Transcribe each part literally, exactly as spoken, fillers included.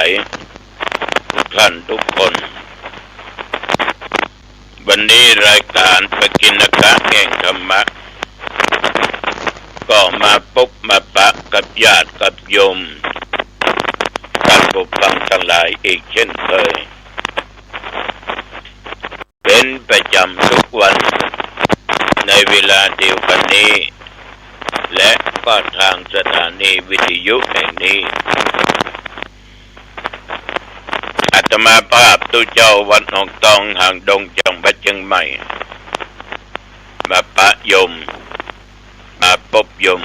ยทุกท่านทุกคน วันนี้รายการปกิณณกะแห่งธรรมะ ก็มาปบมาปะกับญาติกับโยม ท่านผู้ฟังตังหลายอีกเช่นเคย เป๋นประจ๋ำทุกวันในเวลาเดียวกั๋นนี้ และก็ตางสถานีวิทยุแห่งนี้ อาตมาภาพตุ๊เจ้าวัดหนองตอง หางดง จังหวัดเจียงใหม่ มาปะโยม มาปบโยม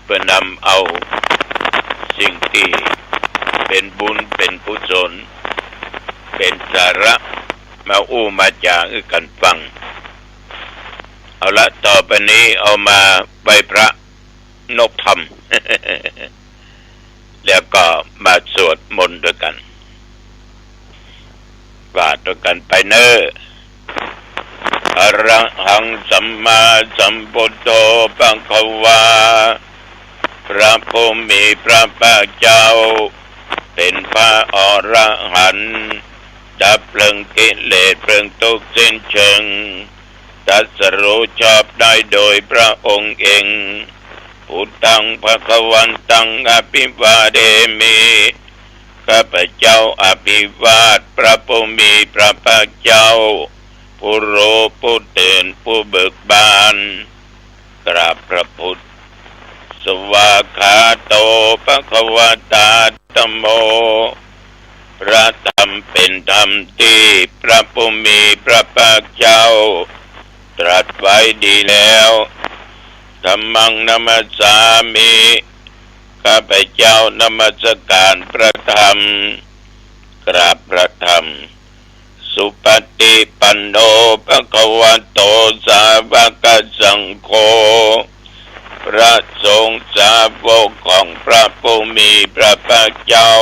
เปื้อนำเอาสิ่งตี้เป๋นบุญเป๋นกุศล เป๋นสาระ มาอู้มาจ๋าหื้อกั๋นฟัง เอาละ ต่อไปนี้เอามาไหว้พระนบธรรม แล้วก็มาสวดมนต์ตวยกั๋น ว่าตวยกั๋นไปเน่อ อะระหังสัมมาสัมพุทโธ ภะคะวา พระผู้มีพระภาคเจ้า เป๋นพระอรหันต์ ดับเปิงกิเลสเปิงตุ๊กข์สิ้นเชิง ตรัสรู้ชอบได้โดยพระองค์เอง พุทธัง ภะคะวันตัง อะภิวาเทมิ ข้าพเจ้าอภิวาทพระผู้มีพระภาคเจ้า ผู้รู้ผู้ตื่นผู้เบิกบาน กราบพระพุทธ สวากขาโต ภะคะวะตา ธัมโม พระธรรมเป๋นธรรมตี้พระผู้มีพระภาคเจ้าตรัสไว้ดีแล้ว ธัมมัง นะมัสสามิ ข้าพเจ้านมัสการพระธรรม กราบพระธรรม สุปฏิปันโน ภะคะวะโต สาวกสังโฆ พระสงฆ์สาวกของพระผู้มีพระภาคเจ้า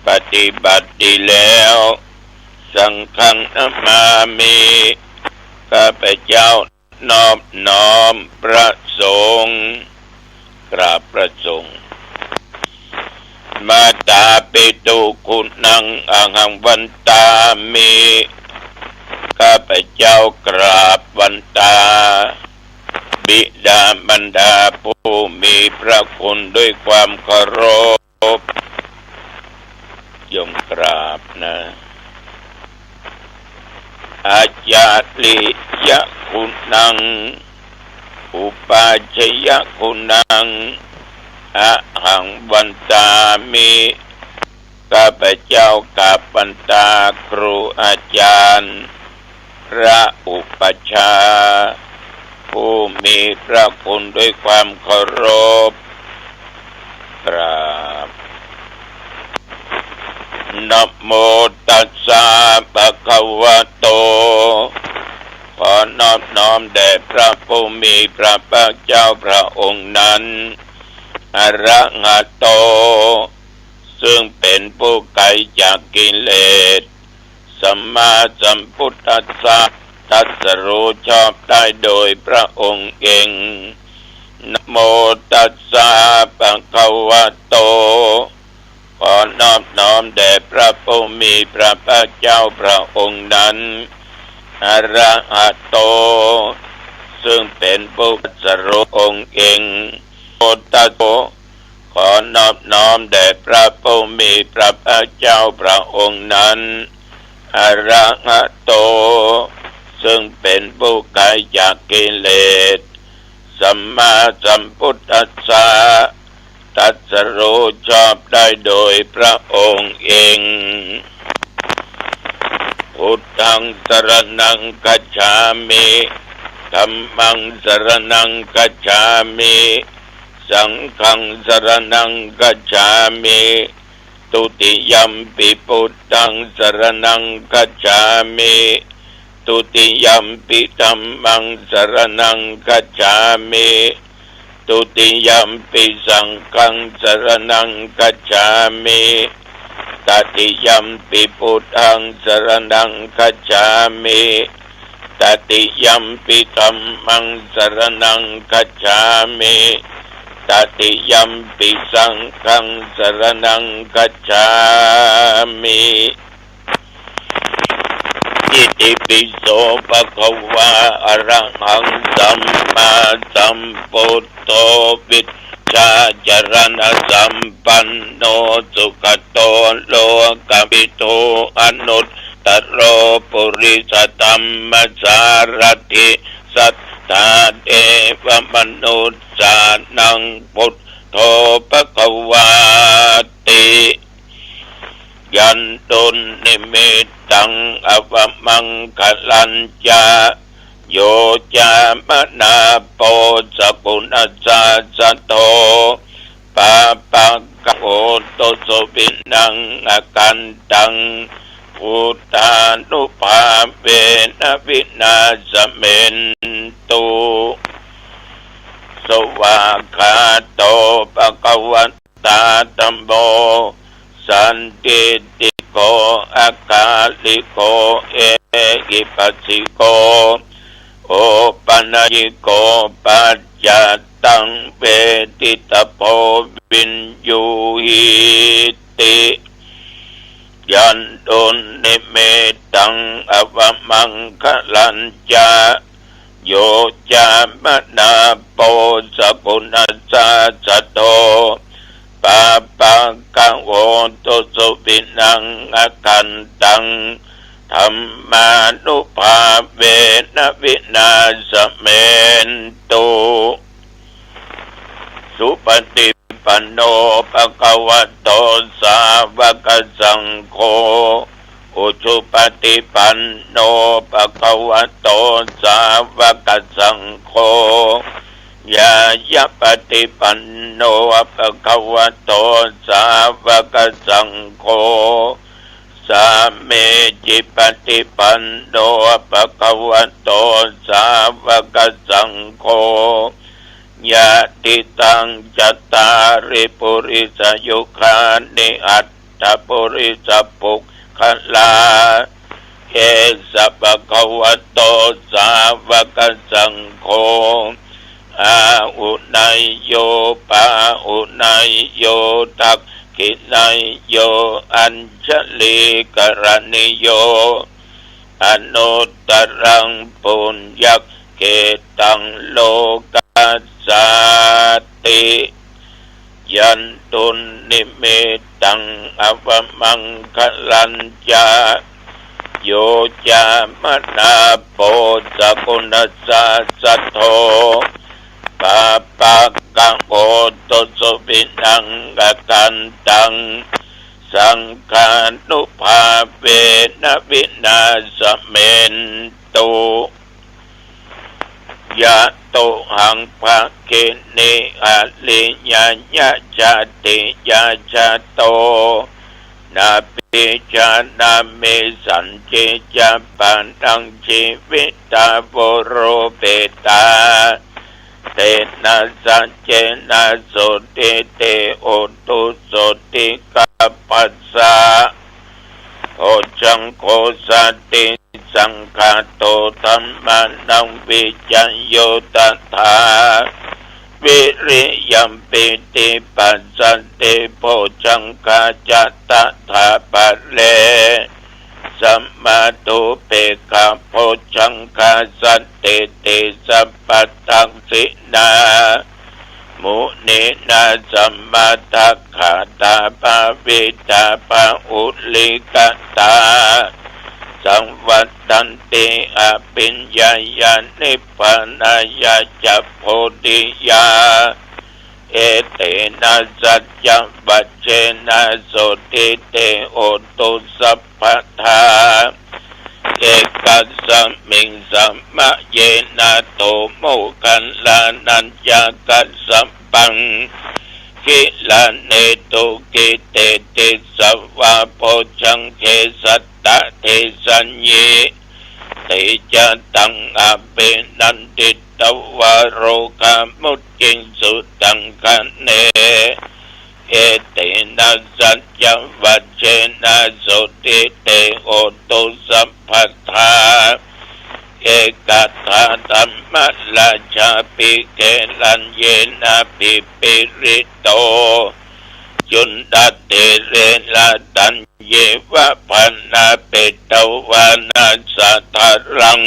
ปฏิบัติดีแล้ว สังฆัง นะมามิ ข้าพเจ้านอบน้อมพระสงฆ์ กราบพระสงฆ์ มาตาปิตุกุณัง อะหัง วันตามิ ข้าพเจ้ากราบวันตา บิดามารดาผู้มีพระคุณด้วยความเคารพ โยมกราบนะ อาจาริยกุณัง อุปาชยกุณัง อะหัง วันตามิ ข้าพเจ้ากราบวันตาครูอาจารย์ พระอุปัชฌาย์ ผู้มีพระคุณด้วยความเคารพ กราบ นะโมตัสสะ ภะคะวะโต ขอนอบน้อมแด่พระผู้มีพระภาคเจ้าพระองค์นั้น อะระหะโต ซึ่งเป๋นผู้ไกลจากกิเลส สัมมาสัมพุทธัสสะ ตรัสรู้ชอบได้โดยพระองค์เอง นะโมตัสสะ ภะคะวะโต ขอนอบน้อมแด่พระผู้มีพระภาคเจ้าพระองค์นั้น อะระหะโต ซึ่งเป๋นผู้ตรัสรู้องค์เอง โอตโต ขอนอบน้อมแด่พระผู้มีพระภาคเจ้าพระองค์นั้น อะระหะโต ซึ่งเป๋นผู้ไกลจากกิเลส สัมมาสัมพุทธัสสะ ตรัสรู้ชอบได้โดยพระองค์เอง พุทธัง สรณัง คัจฉามิ ธัมมัง สรณัง คัจฉามิ สังฆัง สรณัง คัจฉามิ ทุติยัมปิ พุทธัง สรณัง คัจฉามิ ทุติยัมปิ ธัมมัง สรณัง คัจฉามิ ทุติยัมปิ สังฆัง สรณัง คัจฉามิ ตติยัมปิ พุทธัง สรณัง คัจฉามิ ตติยัมปิ ธัมมัง สรณัง คัจฉามิ ต Tatiyampi saṅghaṃ saraṇaṃ gacchāmi. Itipi so bhagavā arahaṃ sammāsambuddho vijjācaraṇasampanno sugato lokavidū anuttaro purisadammasārathi satthā devamanussānaṃ buddho bhagavāti. Yandunnimittaṃ avamaṅgalañca yo cāmanāpo sakuṇassa saddo pāpaggaho dussupinaṃ akantaṃ buddhānubhāvena vināsamentu. Svākkhāto bhagavatā dhammo sandiṭṭhiko akāliko ehipassiko opanayiko paccattaṃ veditabbo viññūhīti. Yandunnimittaṃ avamaṅgalañca yo cāmanāpo sakuṇassa saddo pāpaggaho dussupinaṃ akantaṃ dhammānubhāvena vināsamentu. Supaṭipanno bhagavato sāvakasaṅgho, ujupaṭipanno bhagavato sāvakasaṅgho, ñāyapaṭipanno bhagavato sāvakasaṅgho, sāmīcipaṭipanno bhagavato sāvakasaṅgho, yadidaṃ cattāri purisayugāni aṭṭha purisapuggalā, esa bhagavato sāvakasaṅgho, āhuneyyo pāhuneyyo dakkhiṇeyyo añjalikaraṇīyo, anuttaraṃ puññakkhettaṃ lokassāti. Yandunnimittaṃ avamaṅgalañca yo cāmanāpo sakuṇassa saddo pāpaggaho dussupinaṃ akantaṃ saṅghānubhāvena vināsamentu. Yatohaṃ bhagini ariyāya jātiyā jāto, nābhijānāmi sañcicca pāṇaṃ jīvitā voropetā. Tena saccena sotthi te hotu sotthi gabbhassa. Bojjhaṅgo satisaṅkhāto dhammānaṃ vicayo tathā, viriyampīti passaddhi bojjhaṅgā ca tathā pare. Samādhupekkhabojjhaṅgā sandiṭṭhi sabbadassinā, muninā sammadakkhātā bhāvitā bahulīkatā, saṃvattanti abhiññāya nibbānāya ca bodhiyā. Etena saccavajjena sotthi te hotu sabbadā. Ekasmiṃ samaye nātho moggallānañcakassapaṃ, gilāne dukkhite disvā bojjhaṅge satta desayi. Te ca taṃ abhinanditvā rogā mucciṃsu taṅkhaṇe. Etena saccavajjena sotthi te hotu sabbadā. เอกถาธัมมราชาภิเก รัญเยนาภิปริโต จุณฑะเถเรนะ ธัญเยวะ ปาณาเปตวานะ สะทะรัง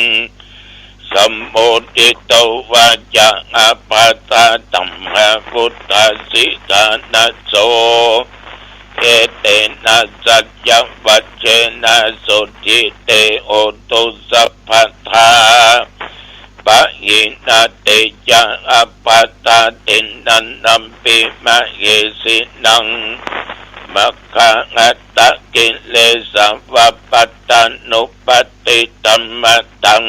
สัมโมทิโต วาจ๋า อาภัสสะ ธัมมาวุฏฏา สิทธานะโส เอเตนะ สัจจวัจเจนะ สนธิเต โหตุ สัพพะทา ปะหินา เตจะ อาภัสสะ ทินนานัมปิ มะเหสินัง มัคคาหัตถะ กิเลสะ วะปัตตานุปัสสิตัมมะตัง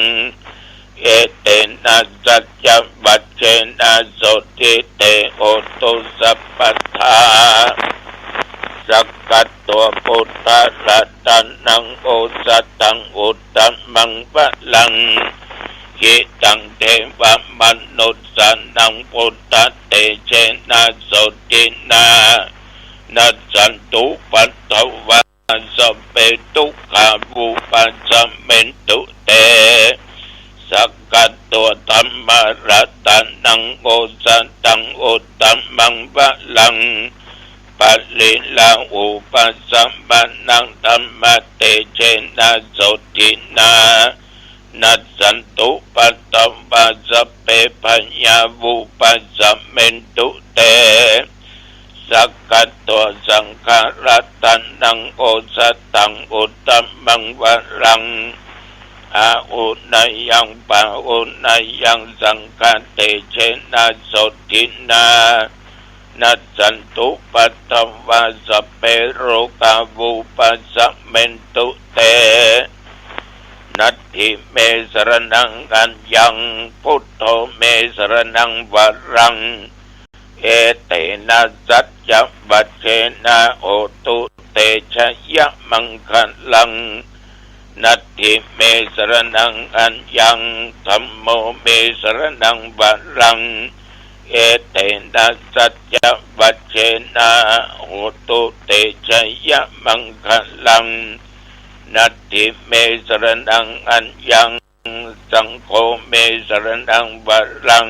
เอเตนะ สัจจวัจเจนะ สนธิเต โหตุ สัพพะทา สักขะ ตัว พุทธะ รัตนัง โอสถัง อุตตมัง วะรัง หิตัง เทวะ มนุสสานัง พุทธะ เตเจนะ สนธินา นัสสันตุ ปัตถะวา สัพเพ ทุกขา วุปัสสะเมนตุ เต สักขะ ตัว ธัมมะ รัตนัง โอสถัง อุตตมัง วะรัง ปะริลาหุปัสสะมานัง ธัมมะ เตเจนะ สนธินา นัสสันตุ ปัตถะวา สัพเพ พยา วุปัสสะเมนตุ เต สักขะ ตัว สังฆะ รัตนัง โอสถัง อุตตมัง วะรัง อาหุเนยัง ปาหุเนยัง สังฆะ เตเจนะ สนธินา นัสสันตุ ปัตถะวา สัพเพ โรกา วุปัสสะเมนตุ เต นัตถิ เม สรณัง อัญญัง พุทโธ เม สรณัง วะรัง เอเตนะ สัจจวัจเจนะ โหตุ เตชะยะ มังคะลัง นัตถิ เม สรณัง อัญญัง ธัมโม เม สรณัง วะรัง เอเตนะ สัจจวัจเจนะ โหตุ เตชะยะ มังคะลัง นัตถิ เม สรณัง อัญญัง ธัมโม เม สรณัง วะรัง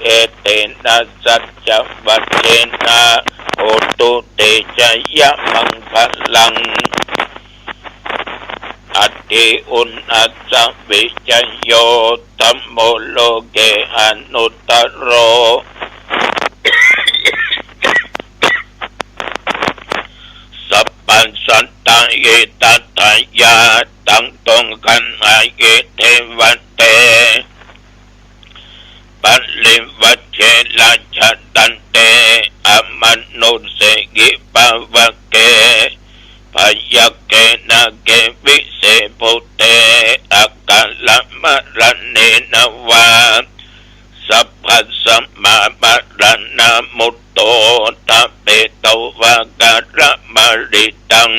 เอเตนะ สัจจวัจเจนะ โหตุ เตชะยะ มังคะลัง อัตถิอุณอัสสะ วิชโย ธัมโม โลเก อนุตตโร สัพพัญญุตตะ หิตัตถะยะ ตัง โต ขันหา หิ เทวะ เต ปริวัจเช ราชะ ทันเต อมะนุสเสหิ ภะวะเก พยัคเข นาเก วิเศษ ปุเต อะกาละมะระเณนะ วา สัพพัสสะ มะ มะระนะ มุตโต ทะเปโต วา กาละมะริตัง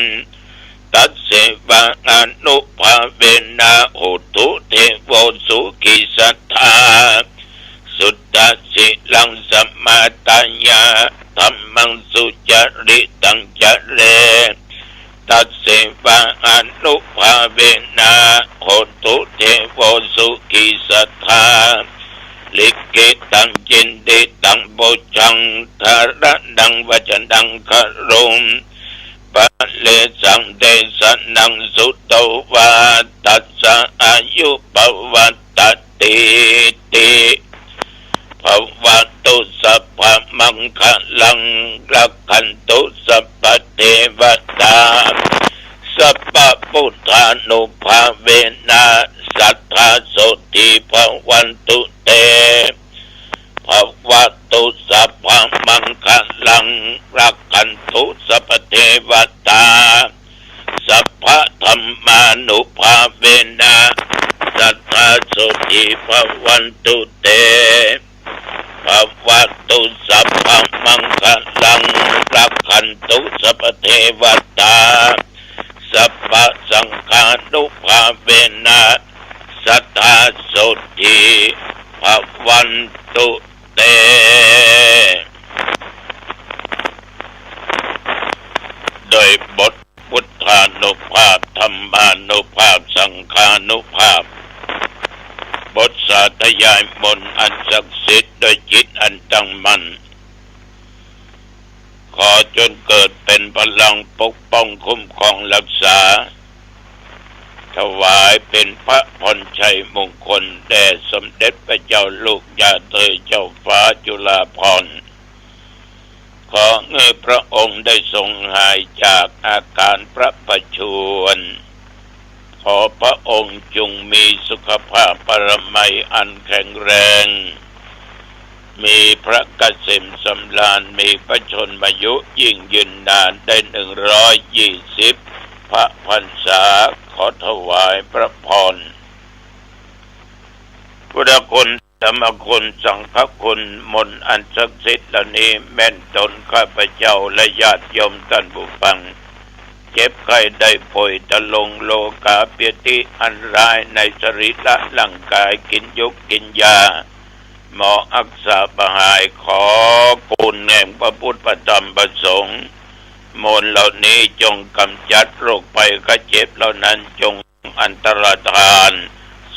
ตัสเสวะ อานุภาเวนะ โหตุ เทโว สุขี สัตถา สุตตะ สีลัง สะมาทายะ ธัมมัง สุจะริตัง จะเร ตัสเสวะ อานุภาเวนะ โหตุ เทโว สุขี สัตถา ลิขิตัง จินติตัง ปุจฉัง ธาระณัง วัจจะนัง คารุม ปะเรสัง เตสะนัง สุโต วา ตัสสะ อายุ ปะวัตติ ติ ภะวะตุ สัพพะมังคะลัง รักขันตุ สัพพะเทวะตา สัพพะพุทธานุภาเวนะ สัทธา โสตถี ภะวันตุ เต ภะวะตุ สัพพะมังคะลัง รักขันตุ สัพพะเทวะตา สัพพะธัมมานุภาเวนะ สัทธา โสตถี ภะวันตุ เต ภะวะตุ สัพพะมังคะลัง รักขันตุ สัพพะเทวะตา สัพพะสังฆานุภาเวนะ สัทธา โสตถี ภะวันตุ เต โดยบทพุทธานุภาพ ธัมมานุภาพ สังฆานุภาพ ยายมนต์อันศักดิ์สิทธิ์ด้วยจิตอันตั้งมั่น ขอจงเกิดเป็นพลังปกป้องคุ้มครองรักษา ถวายเป็นพระพรชัยมงคลแด่สมเด็จพระเจ้าลูกยาเธอเจ้าฟ้าจุฬาภรณ์ ขอให้พระองค์ได้ทรงหายจากอาการพระประชวร ขอพระองค์จงมีสุขภาพพลามัยอันแข็งแรง มีพระเกษมสำราญ มีพระชนมายุยิ่งยืนนานได้หนึ่งร้อยยี่สิบพระพรรษา ขอถวายพระพร พุทธคุณ ธรรมคุณ สังฆคุณ มนต์อันศักดิ์สิทธิ์เหล่านี้แม่นตนข้าพเจ้าและญาติโยมท่านผู้ฟัง เจ็บไข้ได้ป่วย ทะลงโรคาพยาธิอันร้ายในสรีระร่างกาย กินยุกกินยา หมออักษาบ่หาย ขอคุณแห่งพระพุทธพระธรรมพระสงฆ์ มนต์เหล่านี้จงกำจัดโรคภัยไข้เจ็บเหล่านั้นจง อันตรธาน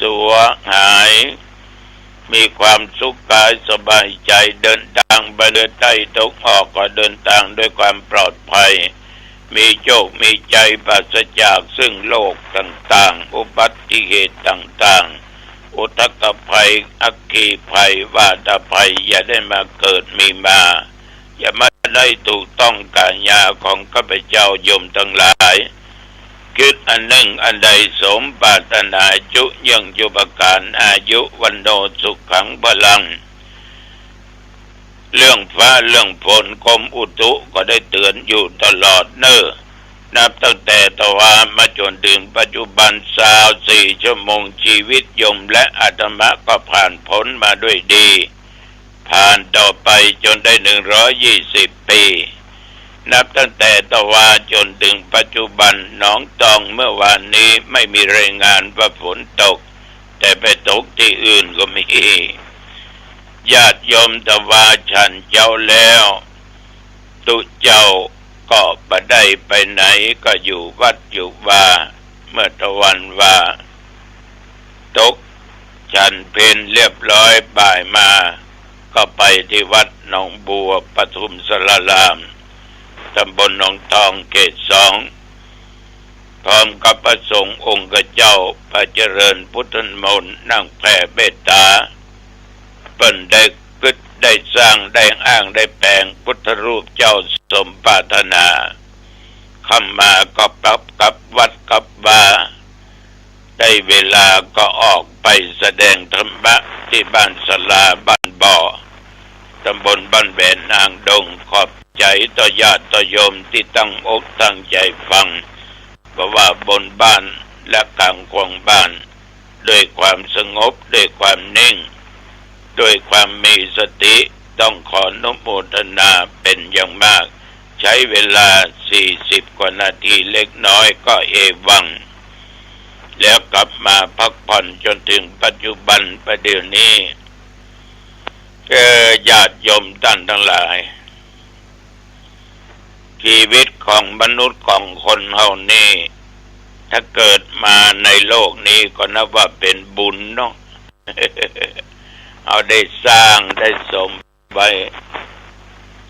สูญหาย มีความสุขกายสบายใจ เดินทางไปเหนือใต้ตะวันออกก็เดินทางด้วยความปลอดภัย มีโชคมีชัยปราศจากซึ่งโรคต่างๆ อุบัติเหตุต่างๆ อุทกภัย อัคคีภัย วาตภัย อย่าได้มาเกิดมีมา อย่ามาได้ถูกต้องกายาของข้าพเจ้าโยมทั้งหลาย คิดอันหนึ่งอันใดสมปรารถนา จุยังจุปการ อายุ วัณโณ สุขัง พลัง เรื่องฟ้าเรื่องฝน กรมอุตุก็ได้เตือนอยู่ตลอดเน่อ นับตั้งแต่ตะวามาจนถึงปัจจุบัน ซาวสี่ชั่วโมง ชีวิตโยมและอาตมาก็ผ่านพ้นมาด้วยดี ผ่านต่อไปจนได้หนึ่งร้อยยี่สิบปี นับตั้งแต่ตะวาจนถึงปัจจุบัน หนองตองเมื่อวานนี้ไม่มีรายงานว่าฝนตก แต่ไปตกตี้อื่นก็มี ญาติโยมตะวาฉันเจ๊าแล้ว ตุ๊เจ้าก็บ่ได้ไปไหน ก็อยู่วัดอยู่วา เมื่อตะวันวาตก ฉันเพลเรียบร้อยบ่ายมา ก็ไปที่วัดหนองบัวปทุมสาราราม ตำบลหนองทอง เขตสอง พร้อมกับพระสงฆ์องค์เจ้า ไปเจริญพุทธมนต์ นั่งแผ่เมตตา เปิ้นได้กึ๊ดได้สร้าง ได้อ้างได้แป๋งพุทธรูปเจ้าสมปรารถนา ค่ำมาก็กลับ กลับวัดกลับวา ได้เวลาก็ออกไปแสดงธรรมะที่บ้านศาลาบ้านบ่อ ตำบลบ้านแหวนนางดง ขอบใจต่อญาติต่อโยมที่ตั้งอกตั้งใจฟัง บ่ว่าบนบ้านและกลางขวางบ้าน ด้วยความสงบ ด้วยความนิ่ง ด้วยความมีสติ ต้องขออนุโมทนาเป็นอย่างมาก ใช้เวลาสี่สิบกว่านาทีเล็กน้อยก็เอวัง แล้วกลับมาพักผ่อนจนถึงปัจจุบันประเดี๋ยวนี้ เอ่อ ญาติโยมท่านทั้งหลาย ชีวิตของมนุษย์ของคนเฮานี่ ถ้าเกิดมาในโลกนี้ก็นับว่าเป็นบุญเนาะ เอาได้สร้างได้สมไว้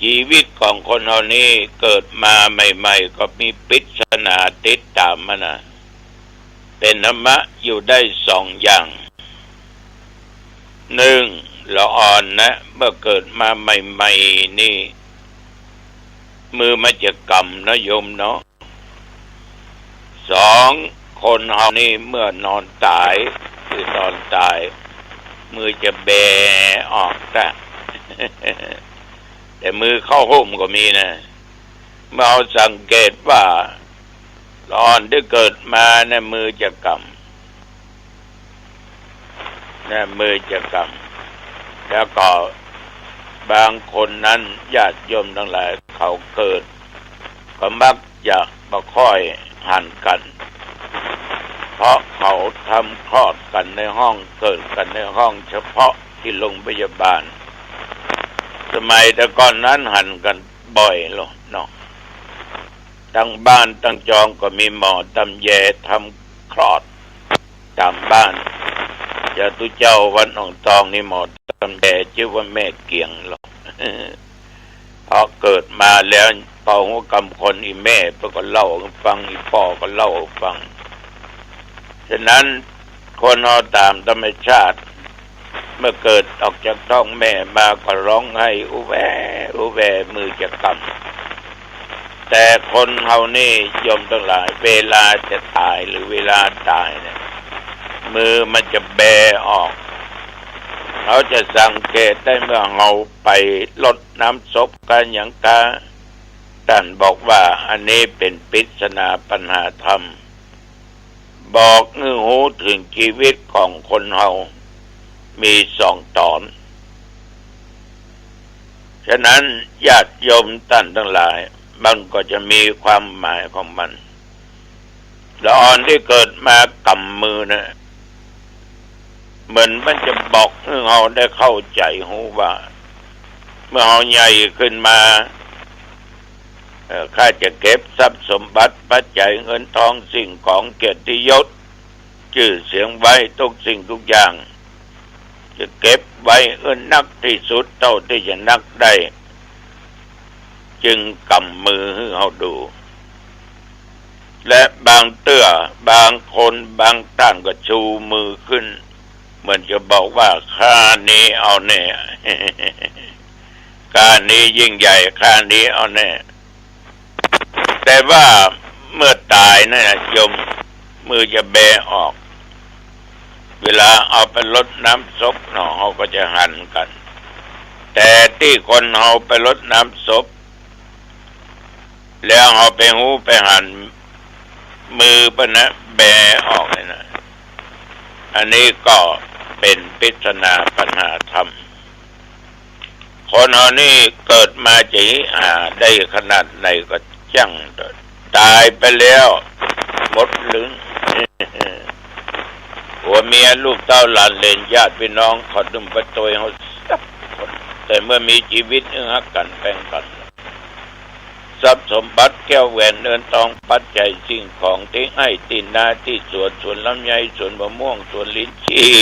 ชีวิตของคนเฮานี่เกิดมาใหม่ๆ ก็มีปริศนาติดตามมานะ เป็นธรรมะอยู่ได้สองอย่าง หนึ่ง ละอ่อนนะ เมื่อเกิดมาใหม่ๆ นี่ มือมันจะกำนะโยมเนาะ สอง คนเฮานี่เมื่อนอนต๋าย คือต๋อนต๋าย มือจะแบออกซะ แต่มือเข้าฮ่มก็มีนะ เมื่อเฮาสังเกตว่า ละอ่อนตี้เกิดมาเนี่ยมือจะกำ นะ มือจะกำ แล้วก็บางคนนั้นญาติโยมทั้งหลายเขาเกิด ก็มักจะบ่ค่อยหันกั๋น เพราะเขาทำคลอดกั๋นในห้อง เกิดกั๋นในห้องเฉพาะตี้โรงพยาบาล สมัยแต่ก่อนนั้นหันกั๋นบ่อยโลดเนาะ ตังบ้านตังจองก็มีหมอต๋ำแยทำคลอดต๋ามบ้าน จาตุเจ้าวัดหนองตองนี่หมอตำแยจื้อว่าแม่เกียงหลอ เพราะเกิดมาแล้ว พอฮู้กำคน อี่แม่เปิ้นก็เล่าหื้อฟัง อี่ป้อก็เล่าหื้อฟัง ฉะนั้นคนเฮาต๋ามธรรมชาติ เมื่อเกิดออกจากต๊องแม่มาก็ฮ้องไห้อู้แวอู้แว มือจะกำ แต่คนเฮานี่โยมตังหลาย เวลาจะต๋ายหรือเวลาต๋ายเนี่ย มือมันจะแบออก เฮาจะสังเกตได้เมื่อเฮาไปรดน้ำศพกาหยังกา ต้านบอกว่าอันนี้เป๋นปริศนาปัญหาธรรม บอกหื้อฮู้เถิงจีวิตของคนเฮามีสองต๋อน ฉะนั้นญาติโยมต้านตังหลาย มันก็จะมีความหมายของมัน ละอ่อนตี้เกิดมากำมือนะ เหมือนมันจะบอกหื้อเฮาได้เข้าใจ๋ฮู้ว่า เมื่อเฮาใหญ่ขึ้นมา เอ่อ ข้าจะเก็บทรัพย์สมบัติปัจจัยเงินทองสิ่งของเกียรติยศ จื้อเสียงไว้ทุกสิ่งทุกอย่าง จะเก็บไว้หื้อนักตี้สุดเต้าตี้จะนักได้ จึงกำมือหื้อเฮาดู และบางเตื้อบางคนบางต้านก็ชูมือขึ้น เหมือนจะบอกว่า ข้านี้เอาแน่ ข้านี้ยิ่งใหญ่ ข้านี้เอาแน่ แต่ว่าเมื่อต๋ายนั่นน่ะโยม มือจะแบออก เวลาเอาไปรดน้ำศพเนาะ เฮาก็จะหันกั๋น แต่ตี้คนเฮาไปรดน้ำศพ แล้วเฮาไปฮู้ไปหัน มือเปิ้นนะแบออกเลยนะ อันนี้ก็เป๋นปริศนาปัญหาธรรม คนเฮานี่เกิดมาจะหาได้ขนาดไหนก็จ้างเถอะ ต๋ายไปแล้วหมดลึง ผัวเมียลูกเต้าหลานเหลนญาติพี่น้องเขาบ่ไปตวยเฮาสักคน แต่เมื่อมีจีวิตยังฮักกั๋นแป้งกั๋น ทรัพย์สมบัติแก้วแหวนเงินทองปัจจัยสิ่งของตี้ไฮ่ตี้นาตี้สวน สวนลำไย สวนมะม่วง สวนลิ้นจี่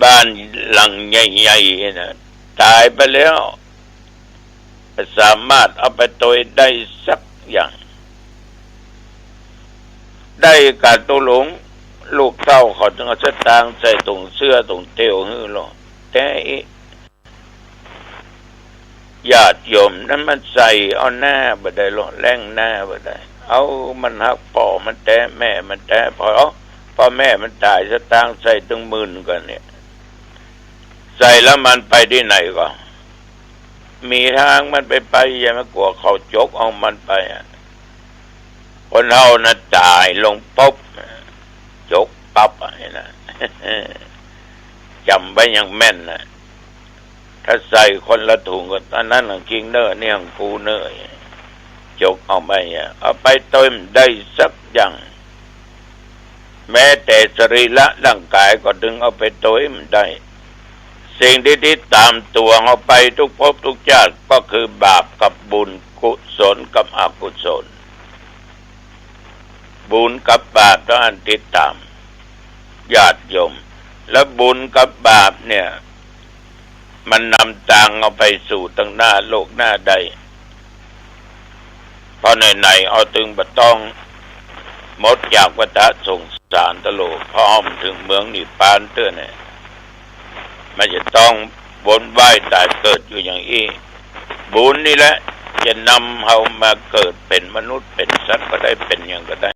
บ้านหลังใหญ่ๆ นะ ต๋ายไปแล้ว สามารถเอาไปตวยได้สักอย่าง ได้ก้าตุ๊ลุง ลูกเต้าเขาตึงเอาสตางค์ใส่ถุงเสื้อถุงเตียวหื้อลอ แต่อิ ญาติโยมนั้นมันใส่เอาหน้าบ่ได้ลอ แล่งหน้าบ่ได้ เอามันฮักป้อมันแต๊แม่มันแต๊ พอ พอแม่มันต๋ายสตางค์ใส่ตึงหมื่นกว่าเนี่ย ใส่แล้วมันไปตี้ไหนก่อ มีตางมันไปไป อย่ามากั๋วเขาจกเอามันไปอะ คนเฮานะต๋ายลงปุ๊บ จกปั๊บอะ หันก่อ จ๋ำไว้อย่างแม่นนะ ถ้าใส่คนละถุงก็ อันนั้นของจริงเน่อ นี่ของกูเน่อ จกเอาไปอะ เอาไปตวยบ่ได้สักอย่าง แม้แต่สรีระร่างกายก็ดึงเอาไปตวยบ่ได้ สิ่งตี้ติดต๋ามตั๋วเฮาไปทุกภพทุกชาติก็คือบาปกับบุญ กุศลกับอกุศล บุญกับบาปต้องอันติดต๋าม ญาติโยม และบุญกับบาปเนี่ย มันนำตางเฮาไปสู่ตังหน้าโลกหน้าได้ เพราะไหนๆ เฮาตึงบ่ต้องหมดจากวัฏสงสารตลอด เพราะเฮาเถิงเมืองนิพพานเตื้อเนี่ย มันจะต้องวนว่ายต๋ายเกิดอยู่อย่างอี้ บุญนี่แหละจะนำเฮามาเกิดเป๋นมนุษย์เป๋นสัตว์ก็ได้ เป๋นหยังก็ได้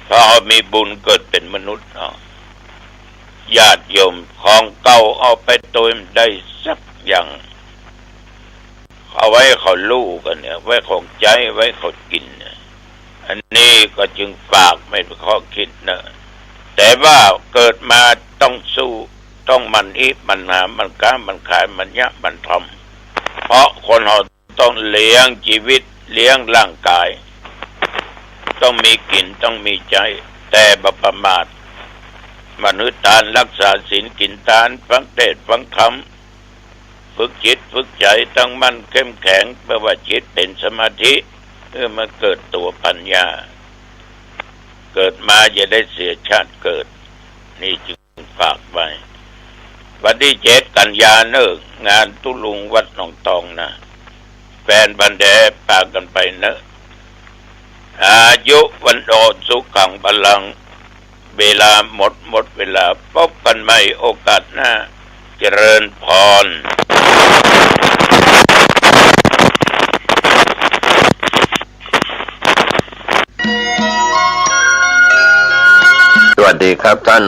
เพราะเฮามีบุญเกิดเป๋นมนุษย์เนาะ ญาติโยม ของเก่าเอาไปตวยบ่ได้สักอย่าง เอาไว้เขาลู่กั๋นเนี่ย ไว้ของใจ๊ ไว้เขากิ๋นเนี่ย อันนี้ก็จึงฝากไว้เป๋นข้อคิดเน่อ แต่ว่าเกิดมาต้องสู้ ต้องหมั่นอิ หมั่นหา หมั่นก๊า หมั่นขาย หมั่นเยียะ หมั่นทำ เพราะคนเฮาต้องเลี้ยงจีวิต เลี้ยงร่างกาย ต้องมีกิ๋น ต้องมีใจ๊ แต่บ่ประมาท หมั่นหื้อตาน รักษาศีล กิ๋นตาน ฟังเตสน์ ฟังธรรม ฝึกจิต ฝึกใจ๋ ตั้งมั่น เข้มแข็ง เปื้อว่าจิตเป๋นสมาธิ เปื้อมาเกิดตั๋วปัญญา เกิดมาอย่าได้เสียชาติเกิด นี่จึงฝากไว้ วันตี้เจ็ดกัญญาเน่อ งานตุ๊ลุงวัดหนองตองนะ แฟนพันธุ์แท้ปากั๋นไปเน่อ อายุ วันโอ สุขัง พลัง เวลาหมด หมดเวลา พบกั๋นใหม่โอกาสหน้า เจริญพร สวัสดีครับท่าน